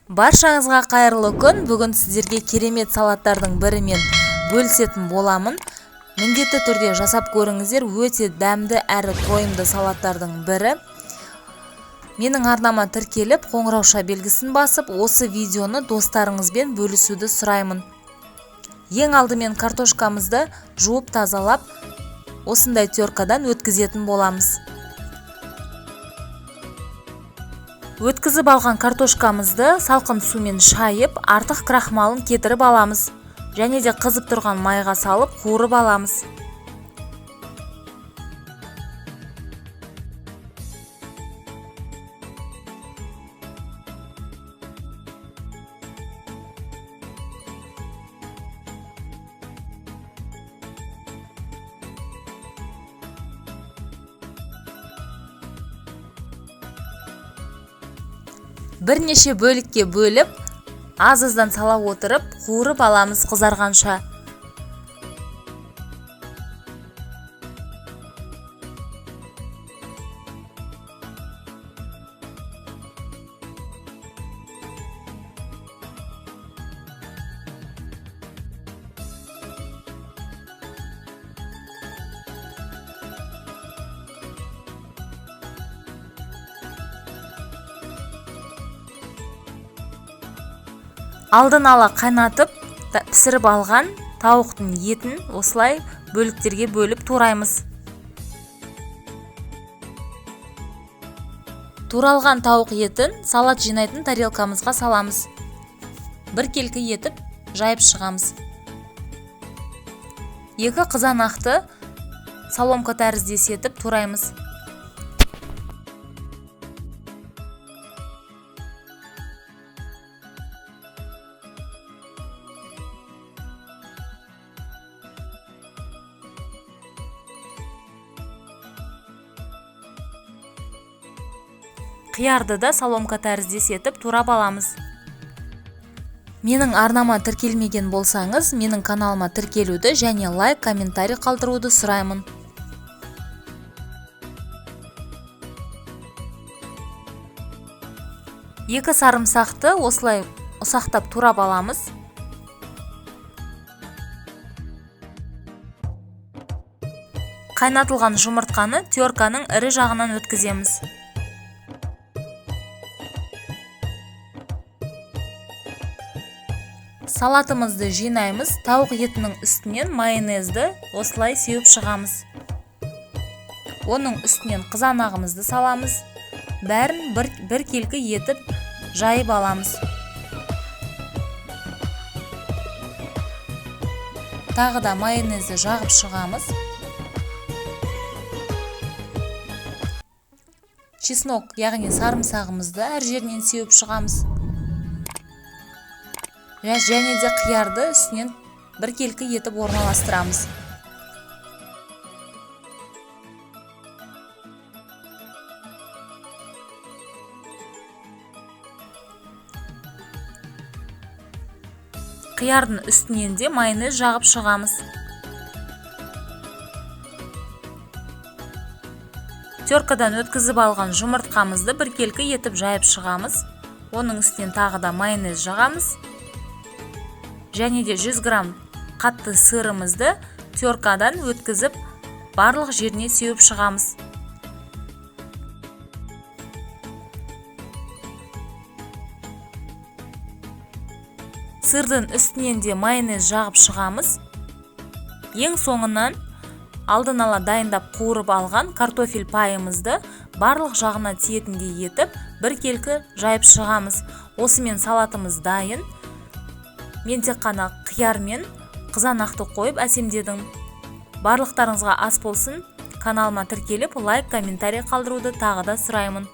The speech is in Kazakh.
Баршаңызға қайырлы күн. Бүгін сіздерге керемет салаттардың бірімен бөлісетін боламын. Міндетті түрде жасап көріңіздер, өте дәмді әрі тойымды салаттардың бірі. Менің арнама тіркеліп, қоңырауша белгісін басып, осы видеоны достарыңызбен бөлісуді сұраймын. Ең алдымен картошкамызды жуып тазалап, осындай теркадан өткізетін боламыз. Өткізіп алған картошкамызды салқын сумен шайып, артық крахмалын кетіріп аламыз. Және де қызып тұрған майға салып қуырып аламыз. Бірнеше бөлікке бөліп, аз-аздан сала отырып, қуырып аламыз қызарғанша. Алдын ала қайнатып, пісіріп алған тауықтың етін осылай бөліктерге бөліп тураймыз. Туралған тауық етін салат жинайтын тарелкамызға саламыз. Біркелкі етіп жайып шығамыз. Екі қызанақты соломка тәріздес етіп тураймыз. Қиярды да соломка тәріздес етіп турап аламыз. Менің арнама тіркелмеген болсаңыз, менің каналыма тіркелуді және лайк, комментарий қалдыруды сұраймын. Екі сарымсақты осылай ұсақтап турап аламыз. Қайнатылған жұмыртқаны терканың ірі жағынан өткіземіз. Салатымызды жинаймыз. Тауық етінің үстінен майонезді осылай сеуіп шығамыз. Оның үстінен қызанағымызды саламыз. Бәрін біркелкі етіп жайып аламыз. Тағы да майонезді жағып шығамыз. Чеснок, яғни сарымсағымызды әр жерінен сеуіп шығамыз. Және де қиярды үстінен біркелкі етіп орналастырамыз. Қиярдың үстінен де майонез жағып шығамыз. Теркадан өткізіп алған жұмыртқамызды біркелкі етіп жайып шығамыз. Оның үстінен тағы да майонез жағамыз. Және де 100 грамм қатты сырымызды теркадан өткізіп, барлық жеріне сеуіп шығамыз. Сырдың үстінен де майонез жағып шығамыз. Ең соңынан алдын ала дайындап қуырып алған картофель пайымызды барлық жағына тиетіндей етіп, біркелкі жайып шығамыз. Осымен салатымыз дайын. Мен тек қана қияр мен қызанақты қойып әсемдедім. Барлықтарыңызға ас болсын. Каналыма тіркеліп, лайк, комментарий қалдыруды тағы да сұраймын.